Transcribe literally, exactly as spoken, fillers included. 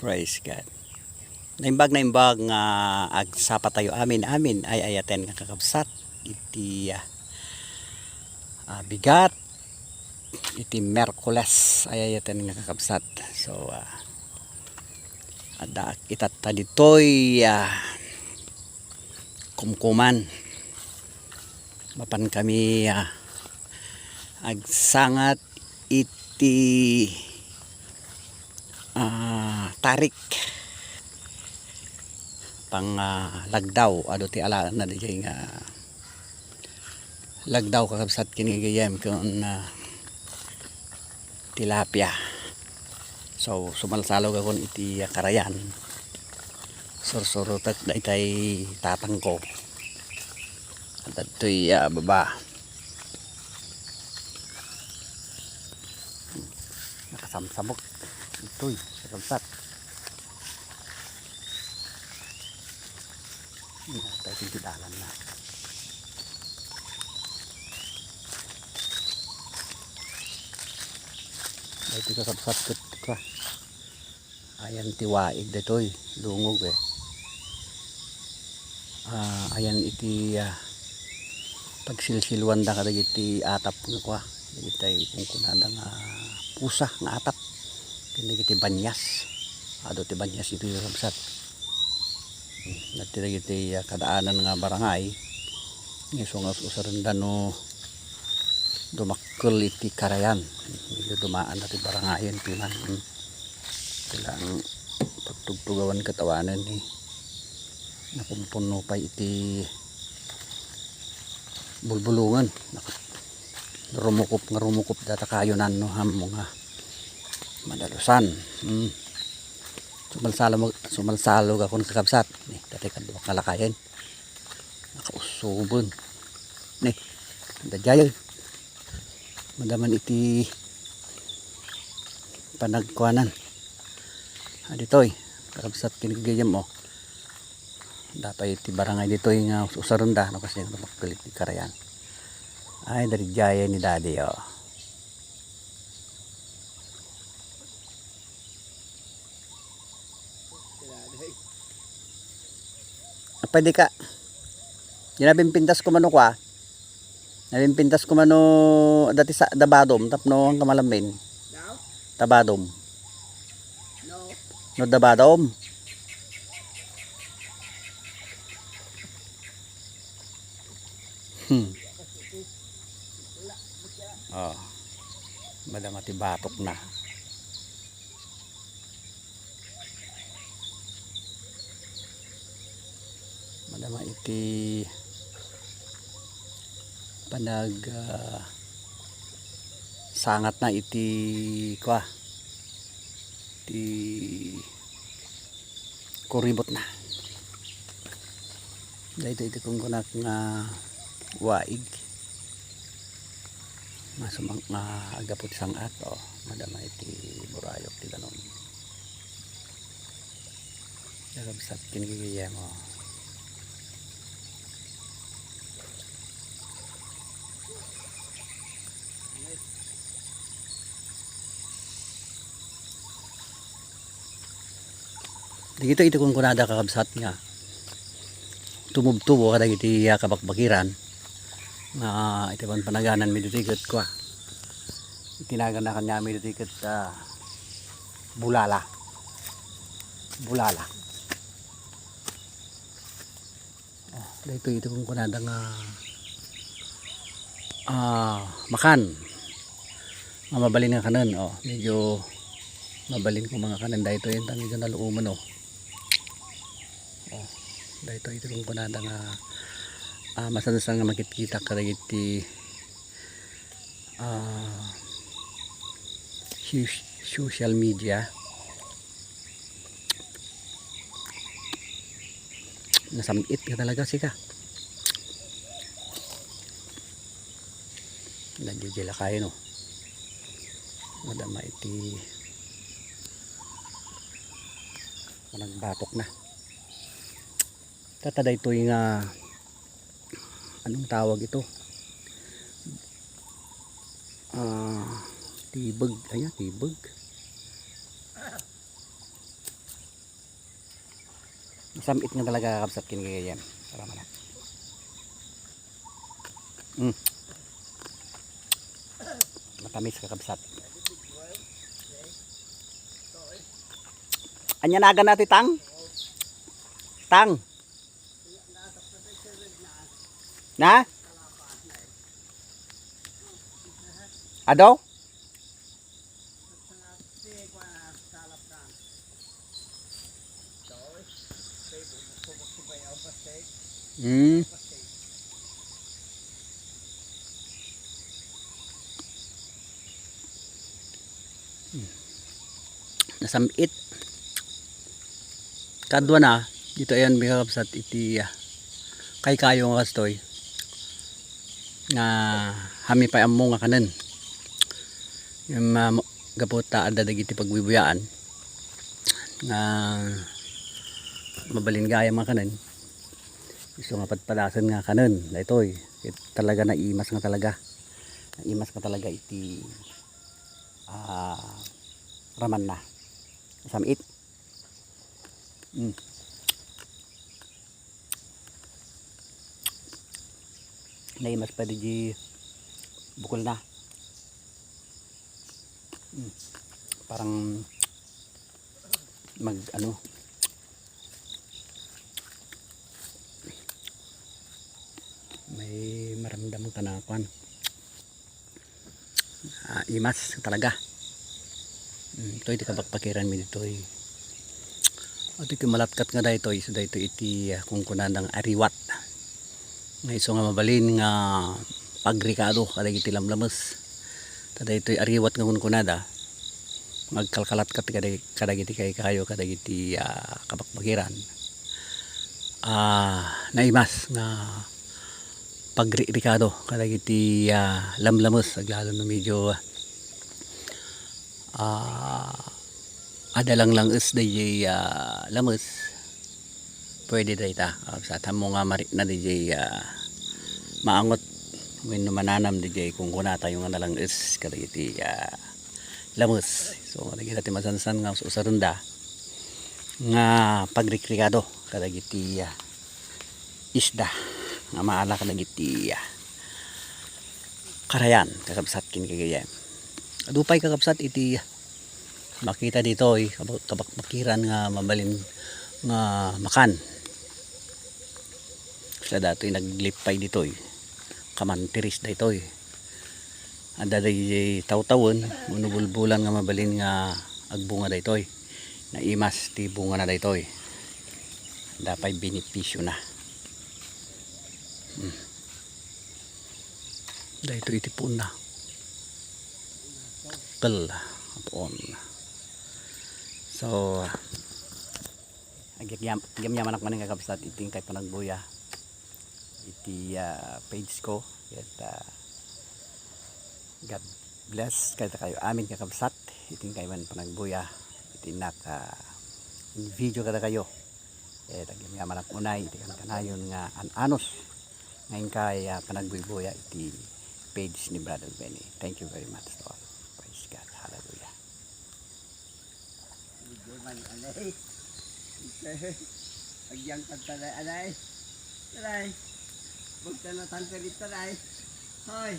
Praise God. Naimbag, naimbag nga agsapatayo amin, amin ay ayaten nga kakabsat iti, ah, ah, bigat iti Miyerkules ay ayaten nga kakabsat. So, ah, adda itatta ditoy, ah, kumkuman. Mapan kami, ah, agsangat iti, ah, tarik. Pang, ah, lagdaw, adu ti alaenna diay nga lagdaw, kakabsat, ken gagayyem, ken, ah, tilapia. So, sumalsalogakon iti, ah, karayan. Sursurotek daytay tatangko. Adda ditoy, ah, baba. Nakasamsamok. Itoy, kakabsat. Ito, ito yung dalan na. Ito, kakabsat, ket, ka. Ayan ti waig ditoy, dungog, eh. Ah, ayan iti, ah, pagsilsiluanda kadagiti atap nga kua, dagiti kunkunada nga pusa nga atap. Ken dagiti banias. Adu ti banias iti kakabsat. Hmm, adda dagiti, ah, kadaanan nga barangay. Nga isu nga us-usarenda no dumakkel iti karayan. Medyo dumaanna ti barangayen, piman. Hmm. Kailangan pagtugtugawan ket awanen ni nakumpunno pay iti bulbulongen. Nak-, rumukop nga rumukop data kayo nanno ammo nga madalusan. Hmm. Sumalsalog, sumalsalogakon, kakabsat. Ni, tatay kadua kalakayen. Nakausuben. Ni, daydiay. Madama iti panagkuanan. Ah, ditoy, kakabsat, ken gagayyem, oh. Adda pay iti barangay ditoy nga us-usarenda, no, kasi nga makkulit ti karayan. Ay, daydiay ni Daddy, oh. Pwede ka. Di nabimpintas ko mano kua. Nabimpintas ko mano dati sa Dabadom tapno ang kamalamin. Daw? Dabadom. No. No Dabadom. Hmm. Oh. Madama ti batok na. Madama iti panag, ah, sangat na iti kua, ti kuribot na. Daytoy iti kunkunak nga waig. Masumang-, nga aggapu ti sang-at, oh, madama iti burayok ti danum. Kakabsat, ken gagayyem, oh. Dagitoy iti kunkunada, kakabsat, nga tumubtubo kadagiti, ah, kabakbakiran nga iti panpanagananmi ditoy ket kua. Iti nagannakanmi ditoy ket, ah, bulala. Bulala. Ah, daytoy iti kunkunada nga, ah, makan. Nga mabalin nga kanen, oh, medyo mabalin ko nga kanen daytoy, enta medyo naluomen, oh. Oh, daytoy iti kunkunada nga, ah, masansan nga makitkitak kadagiti ah, sus-, social media. Nasam-it ka talaga, sika. Nadjadjay la kayo, no? Madama iti panagbatok na. Tata daytoy nga Anong tawag ito? Ah, tibeg. Ayan, tibeg. Sam-it nga talaga, kakabsat, ken gagayyem. Tara, mana. Mm. Matamis, kakabsat. Ania nagan na ti tang? Tang. Na? Adu? Hmm. Nasam-it. Kaduana, ditoy ayan, kakabsat, iti, ah, kaykayo nga kastoy. Nga, amin pay ammo nga kanen. Ngem, ah, gapu ta adda dagiti pagbubuyaan nga mabalin gayam nga kanen. Isu nga padpadasen nga kanen daytoy. Ket talaga naimas nga talaga. Naimas nga talaga iti, ah, ramanna. Sam-it. Mm. Naimas pay daydi bukelna. Mm. Parang mag, ano, may maramdam ka na kuan. Ah, imas talaga. Mm, ditoy ti kabakbakiranmi ditoy. Iti kumalatkat nga daytoy, isu daytoy iti, ah, kunkunadang ariwat. Nga isu nga mabalin nga pagrikado kadagiti lamlames. Ta daytoy ariwat nga kunkunada, nga agkalkalatkat kada-, kadagiti kaykayo, kadagiti, ah, kabakbakiran. Ah, naimas nga pagrikrikado kadagiti, ah, lamlames, aglalo no medyo, ah, adda langlang-es daydiay, ah, lames. Pwede dayta, ah, sa tammo nga marikna daydiay, ah, maangot wenno mananam daydiay kunkunatayo nga nalang-es kadagiti, ah, lames. So, dagita ti masansan nga us-usarenda nga pagrikrikado kadagiti, ah, isda nga maala kadagiti, ah, karayan, kakabsat ken gagayyem. Adu pay, kakabsat, iti, ah, makita ditoy, kab-, kabakbakiran nga mabalin nga makan. Sa datoy naglipay ditoy, kamantiris daytoy. Adda daydiay tawtawen wenno bulbulan nga mabalin nga agbunga daytoy. Naimas ti bungana daytoy. Adda pay benepisiona. Hmm. Daytoy iti puonna. Kel, puon. So, agyam-, agyamyamanak manen, kakabsat, iti inkay panagbuya iti, ah, page ko. Ket, ah, God bless kadakayo amin, kakabsat, iti inkay man panagbuya iti naka-video kadakayo. Ket agyamyamanak unay iti kankanayon nga an-anus nga inkay, ah, panagbuybuya iti page ni Brother Benny. Thank you very much to all. Praise God. Hallelujah. Medyo man, anay. Agyang kanta na, anay. Anay. Basta na tanta dito, anay. Hoy.